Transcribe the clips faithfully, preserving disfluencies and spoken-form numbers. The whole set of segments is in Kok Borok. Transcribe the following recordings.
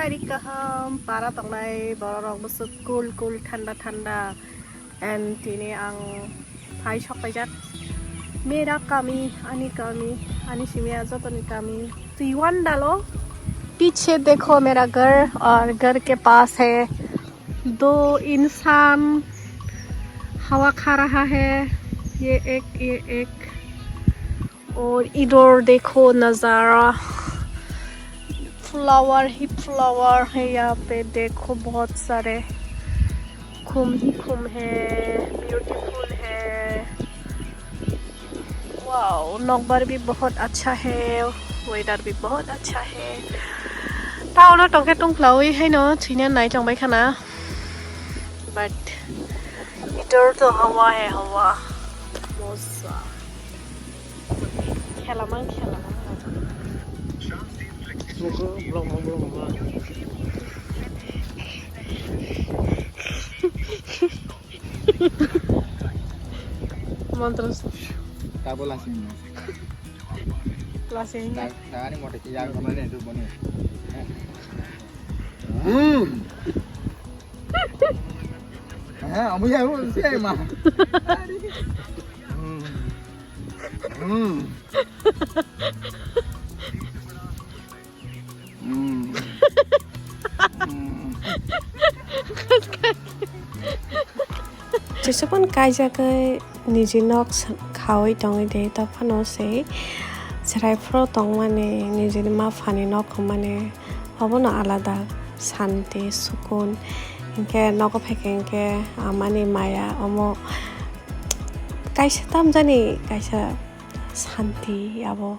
Ari kaham para tongnai bororok bwswk cool cool thanda thanda. And tini ang phai sok paijak. Mera kami, ani kami, ani simia jotoni kami. Twiwan dalo. पीछे देखो मेरा घर और घर के पास है दो इंसान हवा खा रहा है, ये एक, ये एक। और इधर देखो नज़ारा, फ्लावर ही फ्लावर है यहाँ पे, देखो बहुत सारे, खूम ही खूम है, ब्यूटीफुल है। वाओ, नोकबार भी बहुत अच्छा है, वेदर भी बहुत अच्छा है। Town o tongkhe tongklawi haino thwina nai tongbai khana, but इधर तो हवा है, हवा। मजा। Khela mang, khela mang. Montros. Tabo lasing. Lasing. Dagani mote ki yang kemana itu boni. Hmm. Ha, amu ya, amu sih mah. Hmm. Hmm. Hmm. Hmm. Jesukon kaijagwi niji nok khawi tongwi de, tokphano se chwrai phuru tongmani, nijini ma phani nok hwnmani, obono alada santi, sukun. Hinkhe nogo phaikhe hinkhe amani maya omo kaisa tamjani kaisa santi abo.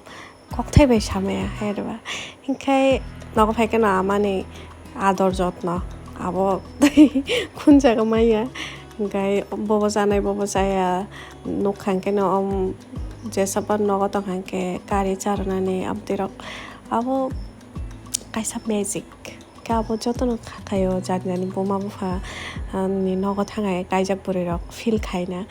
Kokthai bai samaya hai rwba. Hinkhe nogo phaikhe no amani ador jotno abo khunjago maya. Hinkhe bobo janai bobo jaya nukha hinkhe no om jesaba nogo tongkha hinkhe gari charwnani amtwi rok abo kaisa magic. Khe abo jotono kha khaio jani jani buma bupha ni nogo thangai kaijak bwrwi rok feel khaina.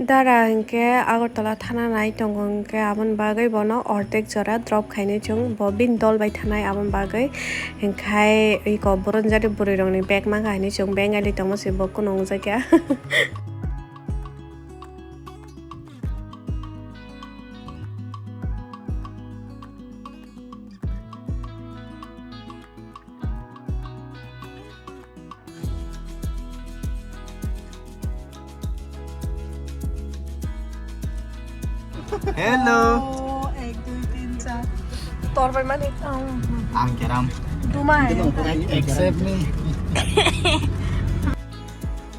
Dara hinkhe Agartala thana nai tongo, hinkhe aboni bagwi bono ordek jora drop khainai chwng, bo bini dol bai thanai aboni bagwi. Hinkhe iko boronjari bwrwi rokni bag mankha hinwi chwng Bengali tongma se bo kunu wngjakya. Hello. Oh, ek, dui, tin, char. Tor bai mani, um, Ang keram. Dumai. Accept me.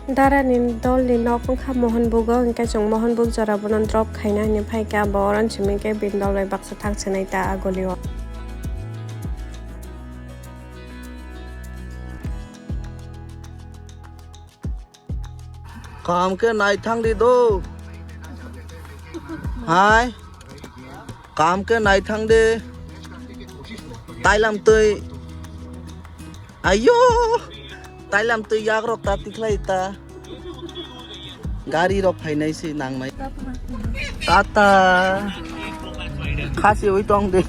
Darani dolni nok wngkha Mohonbugo, hinkhe chwng Mohonbug jora bono drop khaina hinwi phaikha, bo oro simi khe bini dol bai baksa thang swnai ta a gulio. Kaham khe nai thang di do. Hai. Kaham khe nai thang de. Tailam twi. Ayo. Tailam twi yak rok ta tikhlai ta. Gari rok phainai se nangnai. Tata. Khasi ui tong de.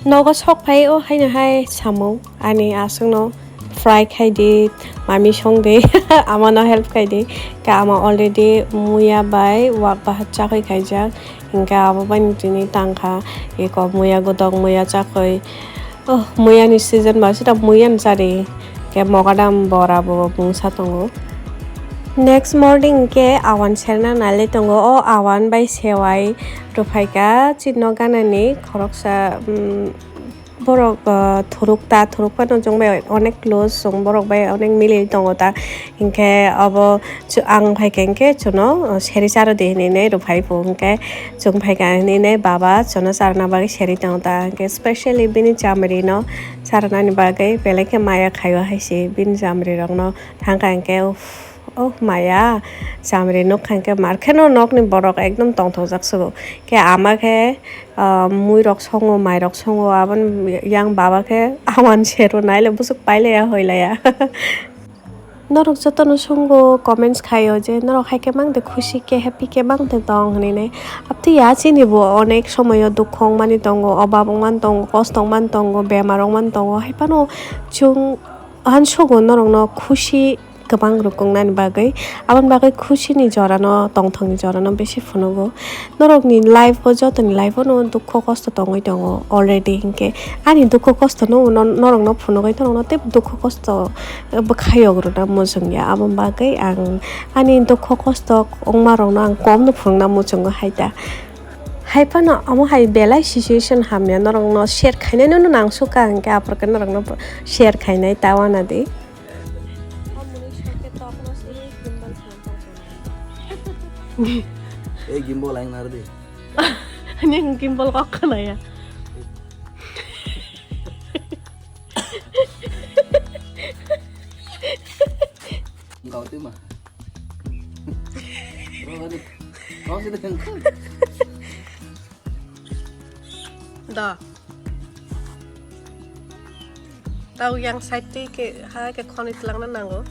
Nogo sok phai o haino hai samung ani aswkno fry khai di, mami song di, amano help khai di. Ka ama already muya bai wak bahat chakwi khaijak, hinkhe abo bai tini tangkha eko muya godok, muya chakwi. Oh, muya ni season ba sita muya ni chari. Ke mogadam bora bo mungsa tongo. Next morning ke awan serna nale tongo. O awan bai sewai ruphaika chino ganani khoroksa, um, borok, uh, thuruk ta, thuruk phano chwng bai onek close, chwng borok bai onek mili tongo ta. Hinkhe abo chu-, ang phaikha hinkhe chuno, uh, seri charo di hinwi nai rw phai phu hinkhe chwng phaikha hinwi nai baba chuno charwna bagwi seri tongo ta hinkhe specially bini chamrino charwnani bagwi belai khe maya khaio hai se bini chamrirokno thangkha hinkhe uff, Oh maya, chamri nukha hwnkhe mar kheno nokni borok ekdom tongthokjak sugo. Khe ama khe, ah, muirok songo, mairok songo, aboni yang baba khe awan sero naile bwswk pailaya hoilaya. Norok jotono songo comments khaio je norok hai khe mang de khushi khe happy khe mang de tong hinwi nai. Aptwi ya chini bo onek somoyo dukhu wngmani tongo, obab wngmani tongo, kosto wngmani tongo, bemar wngmani tongo, hai phano chwng uansugo norokno khushi kwbang rwkwngnani bagwi. Aboni bagwi khushini jorano, tongthokni jorano bisi phunugo. Norokni life o, jotoni life o no dukhu kosto tongwi tongo already, hinkhe ani dukhu kosto no, no, norokno phunugwi norokno tei dukhu kosto bwkhayok rwna muchungya. Aboni bagwi ang ani dukhu kosto wngmarokno ang komno phunukna muchungo hai ta. Hai phano omo hai belai situation hamya norokno share khainai no nangsukha, hinkhe aphuru khe norokno share khainai ta wana di. Ei gimbal ang nardi. Ani ang gimbal kok khana ya. Kau tu mah. Bro, aduh. Kau sudah yang Da. Tau yang side twi ke ha ke khoni tlangna nango.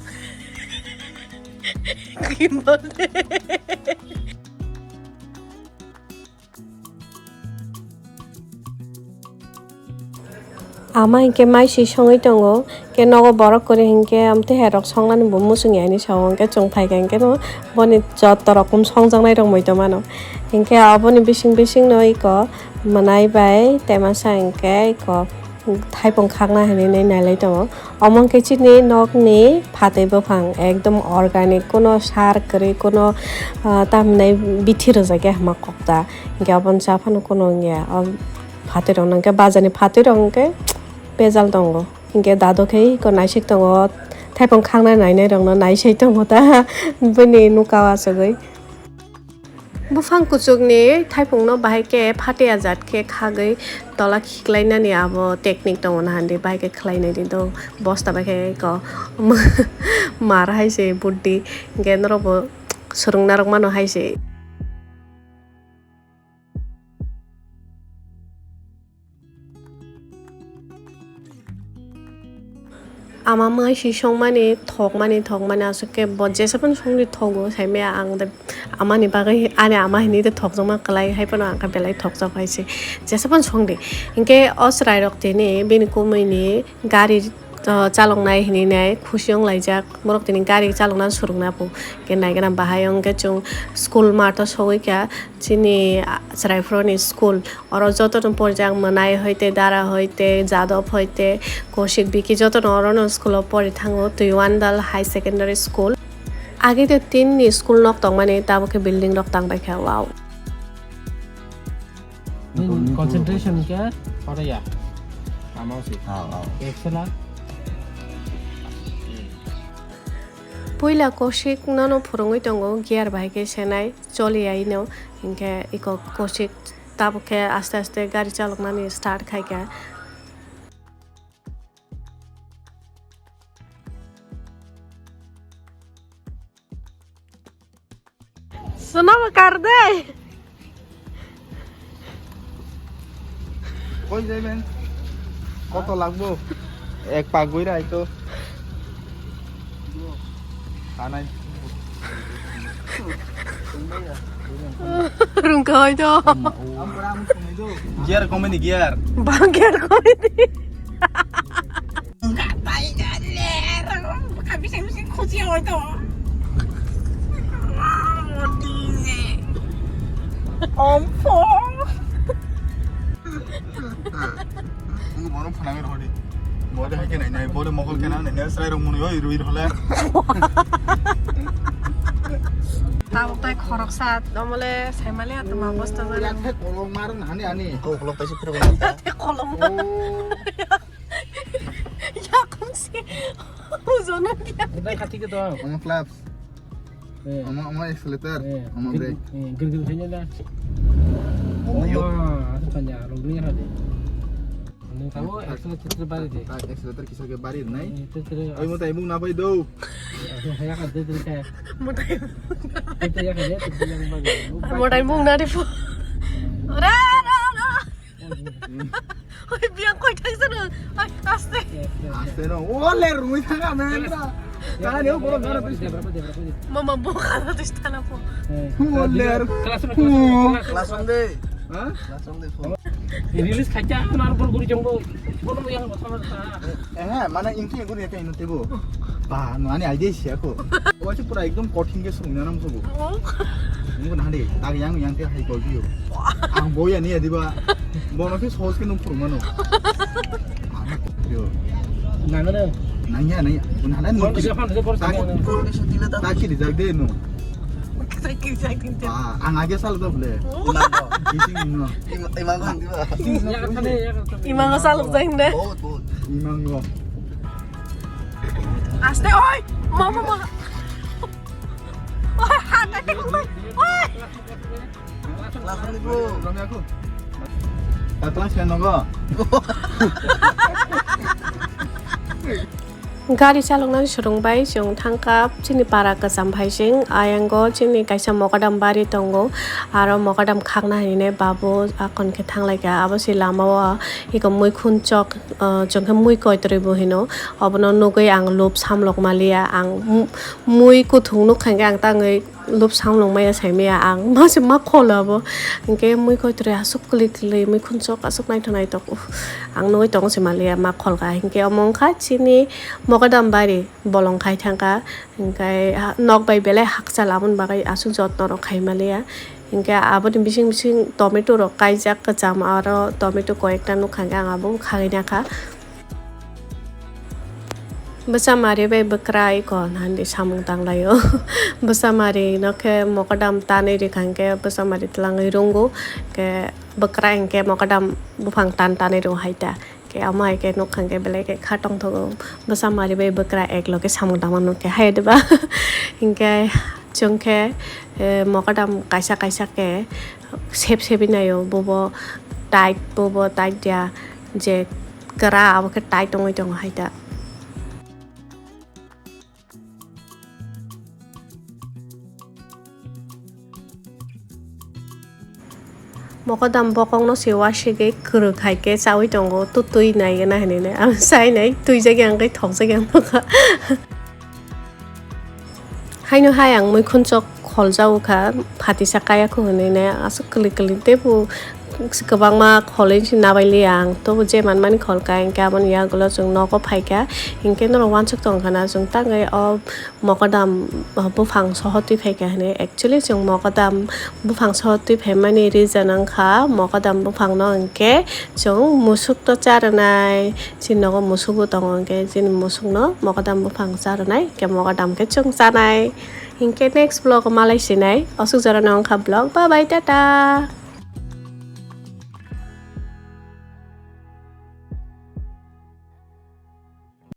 Gimbal de. Ama hinkhe mai si songwi tongo, khe nogo borok kwrwi hinkhe amtwi hai rok songnani bo muchung ya hinwi sao, hinkhe chwng phaikha hinkhe no boni joto rok kum songjaknai rok muitu mano. Hinkhe aboni bising bising no eko mwnai bai tei masa hinkhe eko thaipung khakna hinwi nai nailai tongo. Omo hinkhe chini nokni phatwi buphang ekdom organic, kuno sar kwrwi, kuno, ah, tamhinai bithi rwjak ya hwnma kok ta. Hinkhe aboni cha phano kuno wngya. O phatwi rok no hinkhe bazar ni phatwi rok hinkhe bejal tongo. Hinkhe dado khe eko naisik tongo, thaipung khakna nainai rokno naisai tongo ta, bini nuka o achugwi. Buphang kuchukni thaipungno bahai khe phatia jat khe khagwi tola khiklainani abo technique tongo na handi, bahai khe khlainai di do bosta bai khe eko mar hai se buddi, hinkhe norokbo swrwngna rok mano hai se. Ama mai si songmani thokmani thokmani aswk khe bo jesa phano songdi thogo, saimaya ang de amani bagwi ani ama hinwi de thokjakma kwlai, hai phano ang khe belai thokjak hai se jesa phano songdi. Hinkhe o chwrai rok tini bini kumui ni gari, o, chaloknai hinwi nai khusi wng laijak, borok tini gari chalokna swrwngna pho. Hinkhe naikhwna bahai wngkhe chwng school math o sogwi kha, chini, a, chwraiphuruni school. Oro jotono porijak mwnai hoite, dara hoite, jadop hoite, kosik biki jotono orono school o pori thango, Twiwandal High Secondary School. Age de tin ni school nok tongmani, tabuk khe building rok tangbaikha, wow. Nini concentration khe pore ya. Ama usi. Aw, aw. Excel a. Puila kosik nono phwrwngwi tongo, gear bai khe senai choli ya ino, hinkhe iko kosik tabuk khe aste aste gari chaloknani start khai kha. Sono kar de. Koi jaiben? Koto lagbo? Ek pagoi rai to. Anai. Rungka hoi to. Gear komeni gear. Bang gear komeni. Ompho. Ang bono phanang rodi. Bode hai khe nai nai, bode mokol khe nai nai, srai rong muni oi rui role. Tabuk tai khoroksa, omole saimali atma bosta jani. Yak thai kolong mar hani ani. Ko kolong paisa phiro. Te kolong. Oh. Yakung si. Ujono dia. Udah kati ke to. Omo clutch. Eh. Omo, omo accelerator. Eh. Omo brake. Eh, gir gir khaina da. Omo yoke. Wah, asa tanya, rong ni hade. Tamo accelerator bari de. Ah, accelerator kisa ke bari nai. Eh, accelerator. Oi, mo tai mung na pai do. Yakha de de kaya. Mo tai. Te yakha de, te yang bari. Mo tai mung na de fu. Ra, ra, ra. Oi, biang koi thang sano. Oi, aste. Aste no. O le rumi thanga men ra. Tani o boro gara tu. Mama bo khana tu stana po. O le. Classroom, classroom, classroom. Classroom de. Ha? Classroom de phone. Release khacha nar por guri jangbo. Bono yang bosana ta. Eh, mane inti guri eta ino tebo. Ba, no ani idea sia ko. Wacha pura ekdom kothin ke sung nanam sobo. Nungo nahade, dag yang yang te hai kol dio. Ang boya ni adiba. Bono ke sos ke nung purmano. Yo. Nangana. Nangya, nangya. Nahade nung. Taki di jag de no. Ah, ang age sal do ble. Imang ko handi ba. Imang ko sal do. Bahut, bahut. Imang ko. Aste, oi! Mama, mama. Oi, hana, oi! Class ni bro. Rami aku. Class kan nogo. Gari chaloknani swrwng bai chwng thangkha chini para kwcham phaising. Ayango chini kaisa mogodam bari tongo, aro mogodam khakna hinwi babu akon khe thanglaikha. Abo se lamao eko muikhun chok, ah, chwng khe mui koitorwi bo hino. Obono nugwi ang lub samlok maliya. Ang mu-, mui kuthung nukha hinkhe ang tangwi lub samlok maya saimaya ang. Mase ma kholo abo. Hinkhe mui koitorwi aswk kwlwi kwlwi, muikhun chok aswk naithok naithok. Uff, ang nugwi tongo se maliya ma kholka. Hinkhe omo wngkha chini mogodam bari bolong khai thangkha. Hinkhe ha-, nok bai belai hakchal aboni bagwi aswk jotno rok khai maliya. Hinkhe aboni bising bising tomato rok kaijak kwcham, aro tomato koyekta nukha hinkhe ang abo khagwi nakha. Bwsa mari bai bwkra iko nandi samung tanglaio. Bwsa mari no khe mokodam tanwi rikha hinkhe bwsa mari twlangwi rungo. Khe bwkra hinkhe mokodam buphang tan tanwi rw hai ta. Khe omo hai khe nukha hinkhe belai khe kha tongthogo. Bwsa mari bai bwkra ek loge samung tangma nukhe hai diba. Hinkhe chwng khe, eh, mokodam kaisa kaisa khe sep sepi naio, bobo tight, bobo tight ya. Je kwra abo khe tight wngwi tongo hai ta. Mokodam bokongno se wasigwi kwrwk hai khe chaui tongo, tutui nai gana hinwi nai. Ang sai nai, twijak yang khe thokjak yang nokha. Haino hai ang muikhun chok kholjak kha, phatisa kaya kho hinwi nai, aswk kwlwi kwlwi teibo kwbangma kholwi se nabaili ang, tobo je manmani kholka, hinkhe aboni yagulo chwng nogo phaikha, hinkhe norok uansuk tongkha na chwng tangwi o mokodam buphang sohotwi phaikha hinwi. Actually chwng mokodam buphang sohotwi phaimani reason wngkha mokodam buphangno hinkhe chwng musukto cha rwnai. Chini nogo musuk bo tongo, hinkhe chini musukno mokodam buphang cha rwnai, hinkhe mokodam khe chwng chanai. Hinkhe next vlog o malai sinai, aswk jorano wngkha vlog, bye bye, tata.